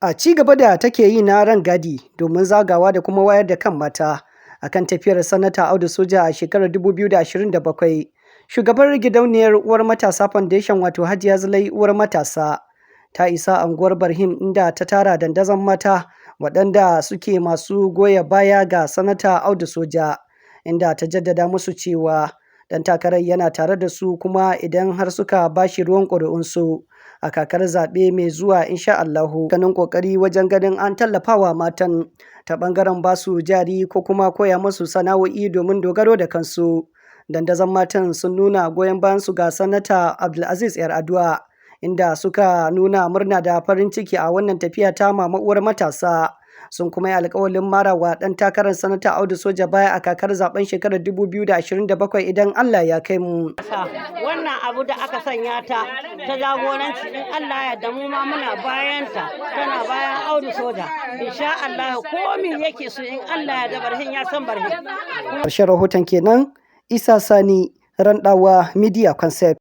A ci gaba da take yi na rangadi domin zagawa da kuma wayar da kan mata akan tafiyar Sanata Audu Soja a shekarar 2027. Shugabar gidauniyar Uwar Matasa Foundation, wato Hajiya Zulai Uwar Matasa, ta isa unguwar Barhim, inda ta tara dandazon mata waɗanda suke masu goya baya ga Sanata Audu Soja, inda ta jaddada musu cewa ɗan takarar yana tare da su, kuma idan har suka bashi ruwan ƙuri'unsu a kakar zaɓe mai zuwa, insha Allahu, ganin ƙoƙari wajen ganin an tallafawa matan ta ɓangaren basu jari ko kuma koya musu sana'o'i domin dogaro da kansu. Dandazon matan sun nuna goyon bayansu ga Sanata Abdulaziz Yar'adua, inda suka nuna murna da farin ciki a wannan tafiya ta Mama Uwar Matasa. Sun kuma yi alkawalin marawa ɗan takarar Sanata Audu Soja baya a kakar zaben shekarar 2027 idan Allah ya kai mu. Wannan abu da aka sanya ta ta jagoranci, in Allah ya yarda, mu ma muna bayan ta, tana bayan Audu Soja. Insha Allah, komi yake so, in Allah ya yarda, Barhin ya san Barhin. Ƙarshen rahoton kenan. Isa Sani, Randawa Media Concept.